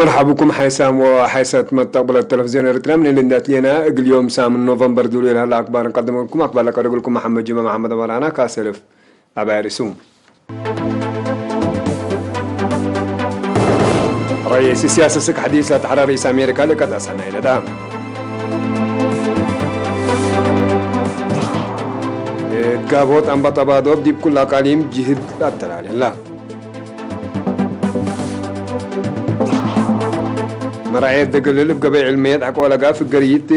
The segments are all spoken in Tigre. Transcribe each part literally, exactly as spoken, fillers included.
መርሐብኩም ሓይሳም ወሓይሰት መተቅብለት ተለፍዝዮን ኤርትርያ ምን እሊ እንዴ አትሌና፣ እግል ዮም ሳምን ኖቨምበር ዱሉ ለሀላ አክባር እንቀድመልኩም። አክባር ለቀርግልኩም መሐመድ ጁመ መሐመድ አወላና ካሰልፍ አባይ ርእሱ። ረኢስ ሲያሰ ስክ ሐዲስ ለተሐረ ረኢስ አሜሪካ ለቀጣ ሰናይ ለዳ። እት ጋብሆት አንበጣ ባዶብ ዲብ ኩሉ አቃሊም ጅህድ ለአተላሌላ። መራዔት ደግልል እብ ገበይ ዕልምየት ሐቆ ለጋፍ ገርይት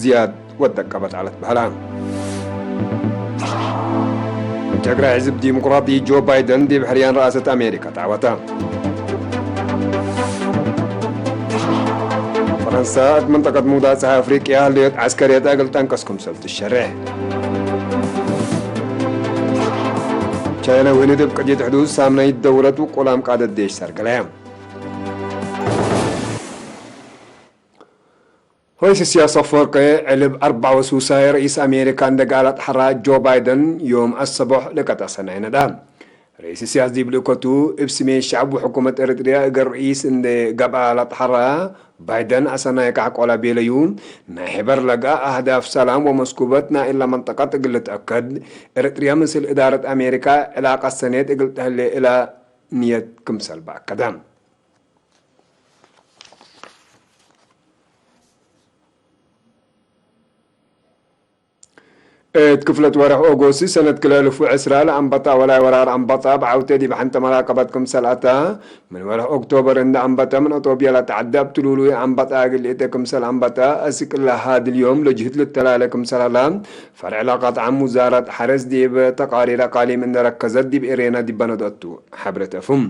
ዝያድ ወደቀበት ዐለት በህላ። ጀግረ ሕዝብ ዲሞክራቲ ጆ ባይደን ዲብ ሕርያን ረአሰት አሜሪካ ተዐወተ። ፈረንሳ እት መንጠቀት ሙዳት ጸሐይ አፍሪቅያ ህሌት ዐስከርየት እግል ጠንቀስ ክምሰል ትሸሬሕ። ቻይነ ውህልት እብ ቅድየት ሕዱድ ሳምናይት ደውለት ውቁላም ቃደት ዴሽ ሰርገለ። ሆይስ ሲያስ አፈወርቂ ዕልብ አርበዕ ወሱሳይ ረኢስ አሜሪካ እንደ ጋል አጥሐራ ጆ ባይደን ዮም አሰቦሕ ለቀጣ ሰናይ ነዳ። ረኢስ ሲያስ ዲብ ልእከቱ እብ ስሜ ሸዕብ ወሕኩመት ኤረትርያ እገር ረኢስ እንደ ገብአ ለአጥሐራ ባይደን አሰናይ ከሐቆላ ቤለዩ፣ ናይ ሕበር ለገአ አህዳፍ ሰላም ወመስኩበት ናይ እለ መንጠቀት እግል ልትአከድ፣ ኤረትርያ ምስል እዳረት አሜሪካ ዕላቀት ሰኔት እግል ተህሌ እላ ንየት ክምሰል በአከደ። እት ክፍለት ወርሕ ኦጎስት ሰነት ክልኤ እልፍ ወዕስራ ለአንበጣ ወላይ ወራር አንበጣ ብዐውቴ ዲብ ሐንተ መራቀበት ክምሰል አታ፣ ምን ወርሕ ኦክቶበር እንደ አንበጣ ምን አጦብያ ለተዐደ እብ ትሉሉይ አንበጣ እግል ልእተ ክምሰል አንበጣ አስክ ለሀድል ዮም ለጅህድ ልተላለ ክምሰል ሀላ፣ ፈርዕ ለቀት ዓም ውዛረት ሐርስ ዲብ ተቃሪር አቃሊም እንደ ረከዘት ዲብ ኤሬና ዲብ በነደቱ ሐብረት አፍም።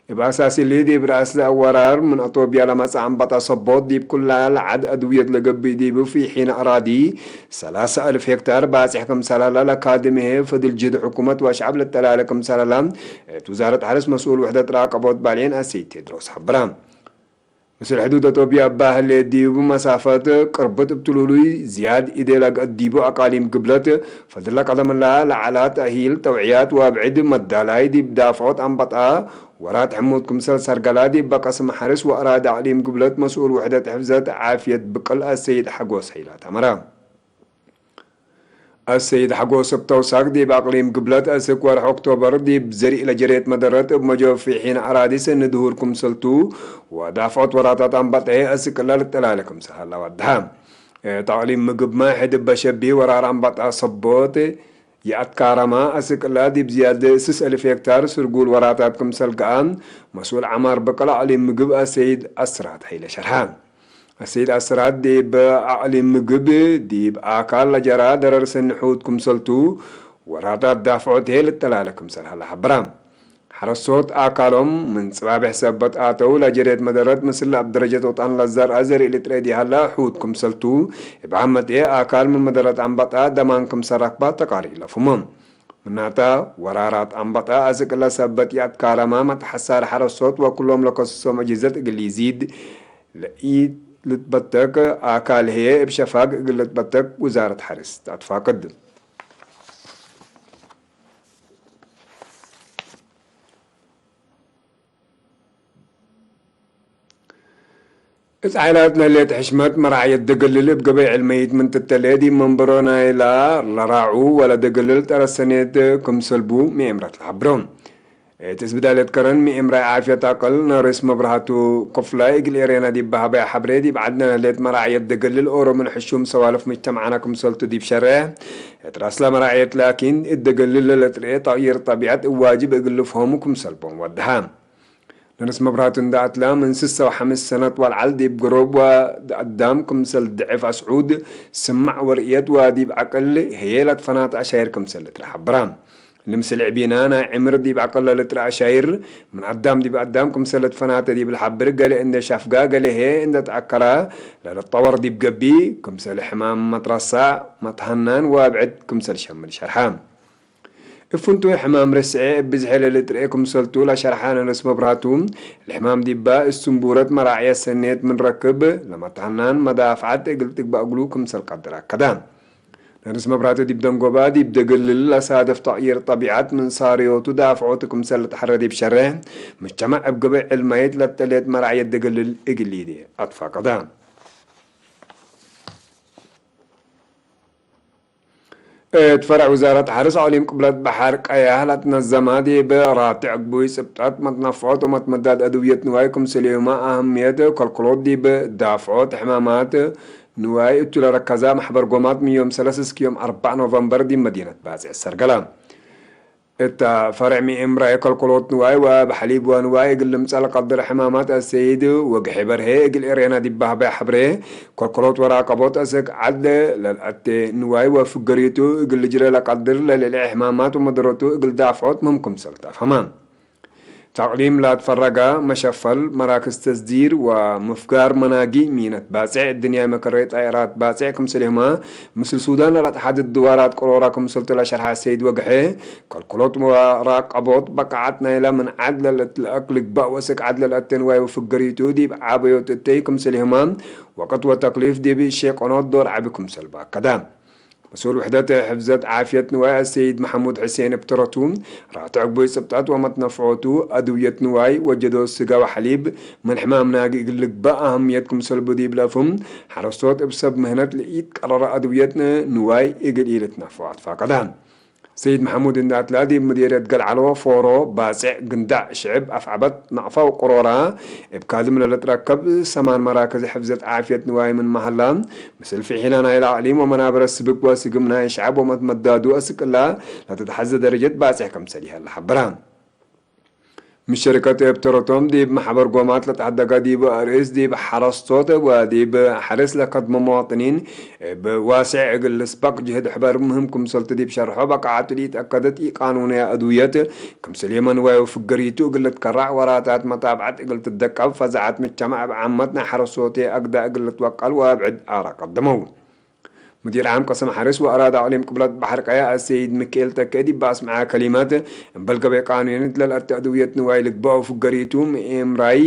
እብ አሳስ እሊ፣ ዲብ ረአስ ለአወራር ምን አቶብያ ለመጽአ አንበጣ ሰቦት፣ ዲብ ኩላ ለዐድ አድውየት ለገብእ ዲቡ ፊሒን አራዲ ሰላሳ አልፍ ሄክታር ባጽሕ ክምሰል ሀላ ለካድም ህዬ፣ ፈድል ጅህድ ሕኩመት ወሸዐብ ለተላለ ክምሰል ሀላ፣ እት ውዛረት ሐርስ መስኡል ውሕደት ራቀቦት ባልዒን አሰይድ ቴድሮስ ሐብራ። ምስል ሕዱድ አቶብያ እባ ህሌት ዲቡ መሳፈት ቅርብት እብ ትሉሉይ ዝያድ እዴ ለገአት ዲቡ አቃሊም ግብለት፣ ፈድል ለቀደምላ ለዐላ ተእሂል፣ ተውዕያት ወአብዕድ መዳላይ ዲብ ዳፍዖት አንበጣ ወራት ሕሙት ክምሰል ሰርገላ ዲብ በቀስም ሐርስ ወአራዲ አቅሊም ግብለት መስኡል ውሕደት ሕፍዘት ዓፍየት ብቅል አሰይድ ሐጎስ ሐይላት አመረ። አሰይድ ሐጎስ እብ ተውሳክ ዲብ አቅሊም ግብለት አስክ ወርሕ ኦክቶበር ዲብ ዘሪእ ለጀሬት መደረት እብ መጆ ፊሒን አራዲ ሰኒ ድሁር ክምሰልቱ ወዳፍዖት ወራታት አንበጣ አስክ እለ ልጠላለ ክምሰል ሀላ ወድሐ። እት አቅሊም ምግብመ ሕድ እበ ሸቢ ወራር አንበጣ ሰቦት ይአትካረማ አስክ እለ ዲብ ዝያድ ስስ አልፍ ሄክታር ስርጉል ወራታት ክምሰል ገአ መስኡል ዐማር ብቅል አቅሊም ምግብ አሰይድ አስራት ሐይለ ሸርሐ። አሰይድ አስራት ዲብ አቅሊም ምግብ ዲብ አካል ለጀራ ደረር ሰኒ ሑት ክምሰልቱ ወራታት ዳፍዖት ህዬ ልጠላለ ክምሰል ሀላ ሐብራ። ሐረሶት አካሎም ምን ጽባቤሕ ሰበት አተው ለጀሬት መደረት ምስል እብ ደረጀት ወጣን ለዘርአ ዘርእ ልጥሬ ዲሀላ ሑት ክምሰልቱ እብ ዓመት ህዬ አካል ምን መደረት አንበጣ ደማን ክምሰል ረክባ ተቃሪር ለፍሞ። ምናተ፣ ወራራት አንበጣ አስክ እለ ሰበት ይአትካረማ መትሐሳር ሐረሶት ወክሎም ለከስሶም አጅህዘት እግል ኢዚድ ለኢልትበተክ አካል ህዬ እብ ሸፋግ እግል ልትበተክ ውዛረት ሐርስ ተአትፋቅድ። እት ዓይላት ለህሌት ሕሽመት መራዕየት ደገልል እብ ገበይ ዕልመይት ምን ትተሌ ዲብ መንበሮ ናይላ ለራዑ ወለደገልል ጠረሰኔት ክምሰል ቡ ምኤምረት ለሐብሮ። እት እስብዳልየት ከረን ምኤምራይ ዓፍየት አቅል ነርስ መብርሃቱ ክፍላይ እግል ኤሬና ዲብ በሀበያ ሐብሬ ዲብ ዐድነ ለህሌት መራዕየት ደገልል ኦሮ ምን ሕሹም ሰዋልፍ ሙጅተመዕነ ክምሰልቱ ዲብ ሸሬሕ እት ራስለ መራዕየት ላኪን እት ደገልል ለለትርኤ ተቅይር ጠቢዐት እብ ዋጅብ እግል ልፍሆሙ ክምሰል ቦም ወደሐ። ነርስ መብራቱ እንደ አትላ፣ ምን ስሰ ወሐምስ ሰነት ወለዐል ዲብ ገሮብ ወአዳም ክምሰል ድዕፍ አስዑድ ስማዕ ወርእየት ወዲብ ዐቅል ህዬ ለትፈናተ አሻይር ክምሰል ልትረአ ሐብራ። እሊ ምስል ዕቢና ናይ ዕምር ዲብ ዐቅል ለልትረአ አሻይር፣ ምን አዳም ዲብ አዳም ክምሰል ልትፈናተ ዲብ ለሐብር፣ ገሌ እንደ ሻፍጋ፣ ገሌ ህዬ እንደ ተአከራ ለልትጠወር ዲብ ገብእ፣ ክምሰል ሕማም መትረሳዕ፣ መትሀናን ወአብዕድ ክምሰል ሸምል ሸርሐ። እብ ፍንቱይ ሕማም ርስዔ እብ ብዝሐ ለልትርኤ ክምሰልቱ ለሸርሐ ነርስ መብራቱ፣ ለሕማም ዲባ እሱምቡረት መራዕየት ሰኔት ምን ረክብ፣ ለመትሀናን መዳፍዐት እግል ትግባእ እግሉ ክምሰል ቀድር አከደ። ነርስ መብራተ ዲብ ደንጎባ ዲብ ደግልል ለሳደፍ ተቅይር ጠቢዐት ምን ሳርዮቱ ዳፍዖቱ ክምሰል ልትሐረ ዲብ ሸሬሕ፣ መጅተመዕ እብ ግብእ ዕልማይት ለተሌት መራዕየት ደግልል እግል ኢዴ አትፋቀደ። እት ፈረዕ ውዛረት ሐርስ አቅሊም ቅብለት በሐር ቀያህ ለትነዘመ ዲብ ራቴዕ ግቡይ ጽብጠት መትነፍዖት ወመትመዳድ አድውየት ንዋይ ክምሰልሁመ አህምየት ከልክሎት ዲብ ዳፍዖት ሕማማት ንዋይ እቱ ለረከዛ መሕበር ጎማት ምን ዮም ሰለስ እስክ ዮም አርበዕ ኖቨምበር ዲብ መዲነት ባጽዕ ሰርገለ። እተ ፈርዕ ሚ እምራይ ከልክሎት ንዋይ ወእብ ሐሊብ ወንዋይ እግል ልምጸእ ለቀድር ሕማማት አሰይድ ወግሐ በርሄ እግል ኤሬና ዲብ በህበ ሐብሬ፣ ከልክሎት ወራቀቦት አስክ ዐድ ለልአቴ ንዋይ ወፍገሪቱ እግል ልጅረ ለቀድር ለልዕለ ሕማማት ወመደረቱ እግል ዳፍዖት ምህም ክምሰል ተፍሀመ። ተቅሊም ላትፈረገ መሸፈል መራክዝ ተስዲር ወምፍጋር መናጊ ሚነት ባጼዕ፣ እድንያይ መከረይ ጣይራት ባጼዕ ክምሰልሁመ፣ ምስል ሱዳን ለለአትሐድድ ድዋራት ቅሮራ ክምሰልቱ ለሸርሐ ሰይድ ወግሐ፣ ከልክሎት ወራቀቦት በቃዓት ናይለ ምን ዐድ ለልአክ ልግባእ ወስክ ዐድ ለልአቴ ንዋይ ወፍገሪቱ ዲብ ዓበዮት እተይ ክምሰልሁመ፣ ወቅት ወተክሊፍ ዲብ ሼቀኖት ዶር ዐቢ ክምሰል ባከደ። መስኡል ውሕደት ሕፍዘት ዓፍየት ንዋይ አሰይድ መሐሙድ ሕሴን እብ ተረቱ፣ ራትዕ ግቡይ ጽብጠት ወመትነፍዖቱ፣ አድውየት ንዋይ ወጀዶት ስጋ ወሐሊብ ምን ሕማም ናጊ እግል ልግበእ አህምየት ክምሰልቡ ዲብ ለአፍሁም፣ ሐረስቶት እብ ሰብ ምህነት ለኢትቀረረ አድውየት ንዋይ እግል ኢልትነፍዖ አትፋቀደ። ሰይድ መሐሙድ እንዳትላ ዲብ ምዲርየት ገልዓሎ ፎሮ ባጼዕ ግንዳዕ ሽዕብ አፍዐበት ናቅፋ ወቅሮራ እብ ካድም ለልትረከብ ሰማን መራክዝ ሕፍዘት ዓፍየት ንዋይ ምን መሀላ፣ ምስል ፍሒለ ናይለ አቅሊም ወመናበረ ስብክ ወስግም ናይ ሸዐብ ወመትመዳዱ አስክ እላ ለትትሐዘ ደረጀት ባጽሕ ክምሰል ይሀለ ሐበረ። ምን ሸሪከት እብ ተረቶም ዲብ መሕበር ጎማት ለተሐደገ ዲብ አርእስ ዲብ ሐረስቶት ወዲብ ሐርስ ለከድሞ መዋጥኒን እብ ዋሴዕ እግል ልስበቅ ጅህድ ሕበር ምህም ክምሰልቱ ዲብ ሸርሖ፣ በቃዓቱ ለኢተአከደት ኢቃኑንየ አድውየት ክምሰል የመን ወፍገሪቱ እግል ልትከራዕ ወራታት መታብዐት እግል ትደቀብ ፈዛዐት ምጅተማዕ እብ ዓመት ናይ ሐረስቶት አግዳ እግል ልትወቀል ወአብዕድ አራ ቀደመው። ሙዲር ዓም ቀስም ሐርስ ወአራድ አቅሊም ቅብለት በሐር ቀያ አሰይድ ሚካኤል ተኬ ዲብ አስምዐ ከሊመት፣ እምበል ገበይ ቃኑንየት ለልአቴ አድውየት ንዋይ ልግበኦ ፍገሪቱ ምኤምራይ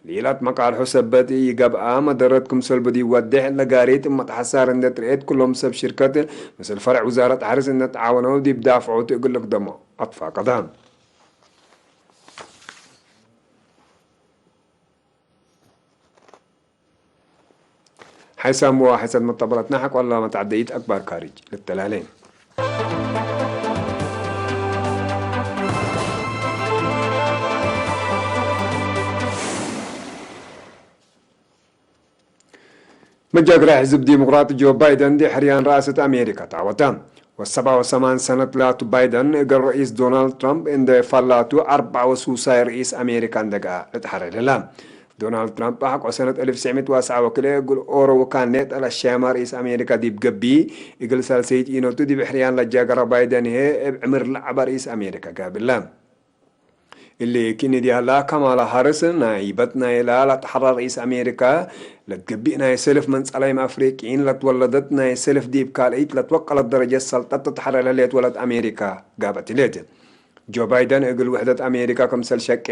ሌላት መቃልሖ ሰበት ኢገብአ፣ መደረት ክምሰልቡ ዲብ ወዴሕ ለጋሪት እመት ሐሳር እንዴ ትርኤት፣ ኩሎም ሰብ ሽርከት ምስል ፈርዕ ውዛረት ሐርስ እንዴ ተዓወነው ዲብ ዳፍዖቱ እግል ልክደሞ አትፋቀደ። ሓይሳም ወሓይሰት መጠበለትና ሐቆላ መትዐደይት አክባር ካርጅ ልተላሌ። መጃግራ ሕዝብ ዲሞክራት ጆ ባይደን ዲ ሕርያን ረአሰት አሜሪካ ተዐወተ። ወሰብዓ ወሰማን ሰነት ላቱ ባይደን እግል ረኢስ ዶናልድ ትራምፕ እንዴ ፋላቱ አርበዓ ወሱሳይ ረኢስ አሜሪካ እንዴ ገአ ልትሐረድ ህለ። ዶናልድ ትራምፕ ሐቆ ሰነት አልፍ ወትሰዕ ሚእት ወአስዓ ወክልኤ እግል ኦሮ ወካን ሌጠ ለሸያማ ርኢስ አሜሪካ ዲብ ገብእ፣ እግል ሳልሰይት ኢኖቱ ዲብ ሕርያን ለጃገረ ባይደን ህዬ እብ ዕምር ለዐበ ርኢስ አሜሪካ ጋብእ እለ። እሊ ክእኒ ዲሃላ ካማላ ሃርስ ናይበት ናይላ ለትሐራ ርኢስ አሜሪካ ለትገብእ ናይ ሰልፍ ምን ጸላይም አፍሪቅይን ለትወለደት ናይ ሰልፍ ዲብ ካልአይት ለትወቀለት ደረጀት ሰልጠት ትትሐረ ለህሌት ወለት አሜሪካ ጋብአት ህሌት። ጆ ባይደን እግል ውሕደት አሜሪካ ክምሰል ሸቄ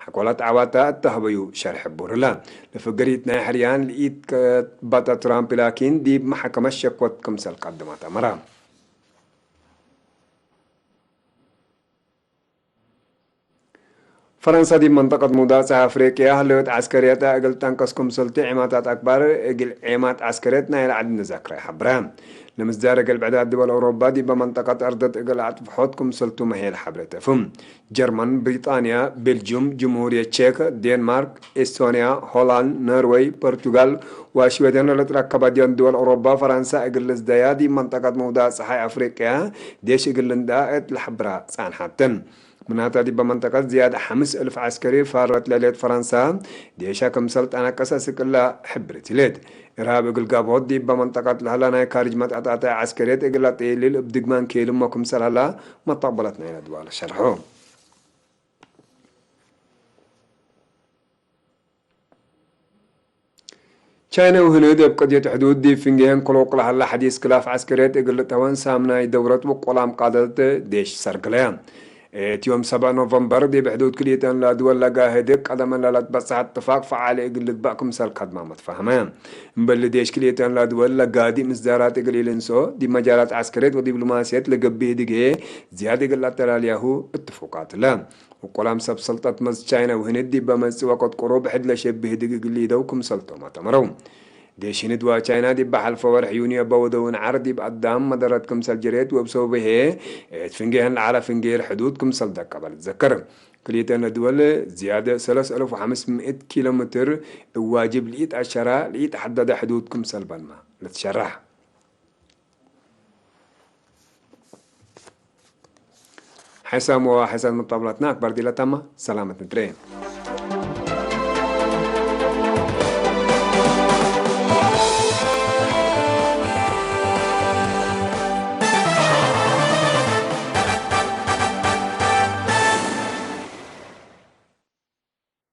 ሐቆለት ዐዋተ እተሀበዩ ሸርሕ ሕቡር እለ። ለፍገሪት ናይ ሕርያን ለኢትከበጠ ትራምፕ ላኪን ዲብ መሐከመት ሸኮት ክምሰል ቀድመት አመረ። ፈረንሳ ዲብ መንጠቀት ሙዳጽሕ አፍሪቅያ ህለዮት ዐስከርየት እግል ጠንቀስ ክምሰልቱ ዔማታት አክባር እግል ዔማት ዐስከርየት ናይለ ዐድ ንዛክረ ሐብረ። ለምስዳር እግል ብዕዳት ድወል አውሮፓ ዲበ መንጠቀት አርደት እግል አጥፍሖት ክምሰልቱ መሄል ሐብረ ተፍም። ጀርመን፣ ብሪጣንያ፣ ቤልጅዩም፣ ጅምሁርየት ቼክ፣ ዴንማርክ፣ ኤስቶንያ፣ ሆላንድ፣ ኖርወይ፣ ፖርቱጋል ወሽዌደን ለልትረከበ ዲዮን ድወል አውሮፓ ፈረንሳ እግል ልዝደያ ዲብ መንጠቀት መውዳዕ ጸሓይ አፍሪቅያ ዴሽ እግል ልንደአ እት ለሐብራ ጸንሐትን። ምናተ ዲበ መንጠቀት ዝያድ ሐምስ እልፍ ዐስከሪ ፋረት ለህሌት ፈረንሳ፣ ዴሻ ክምሰል ጠነቀሰ ስቅላ ሕብርት ህሌት። እርሃብ እግል ጋብሆት ዲበ መንጠቀት ለህላ ናይ ካርጅ መትአታተ ዐስከርየት እግል ለአጠየልል እብ ድግማን ኬልሞ ክምሰል ህላ መተቅበለት ናይለ ድዋለ ሸርሑ። ቻይነ ወህንድ እብ ቅድየት ሕዱድ ዲብ ፍንጌህን ክሎቅ ለሀላ ሐዲስ ክላፍ ዐስከርየት እግል ልትሀወን ሳምናይ ደውረት ወቆላም ቃደት ዴሽ ሰርግለያ። እት ዮም ሰብዕ ኖቨምበር ዲብ ሕዱድ ክልኤተን ለድወል ለጋህድ ቀደመ ለለትበጽሐ እትፋቅ ፈዓል እግል ልግባእ ክምሰል ከድማመ ትፋህመ። እምበል ዴሽ ክልኤተን ለድወል ለጋዲ ምስዳራት እግል ኢልንሶ፣ ዲብ መጃላት ዐስከርየት ወዲብሎማስየት ለገብእ ህድጌ ዝያድ እግል ለአተላልያሁ እትፉቃትለ። ወቆላም ሰብ ሰልጠት መዝ ቻይና ወህንድ ዲበ መጽእ ወቀት ቅሩብ ሕድ ለሸብህ ህድግ እግል ሊደው ክምሰልቶም አተመረው። ዴሽ ህንድ ወቻይና ዲብ ሐልፈ ወርሕ ዩንዮ በወደውን ዐር ዲብ አዳም መደረት ክምሰል ጅሬት ወእብ ሰበብሄ እት ፍንጌህን ለዐለ ፍንጌር ሕዱድ ክምሰል ደቀበ ልትዘከር። ክልኤተነ ድወል ዝያደ ሰለስ አልፍ ወሐምስ ምእት ኪሎ ሜትር እብ ዋጅብ ለኢተአሸራ ለኢተሐደደ ሕዱድ ክምሰል በንመ ልትሸረሕ። ሕሳም ወሕሳን መጣብላትና አክባር ዲላ ታማ ሰላመት ንትሬ።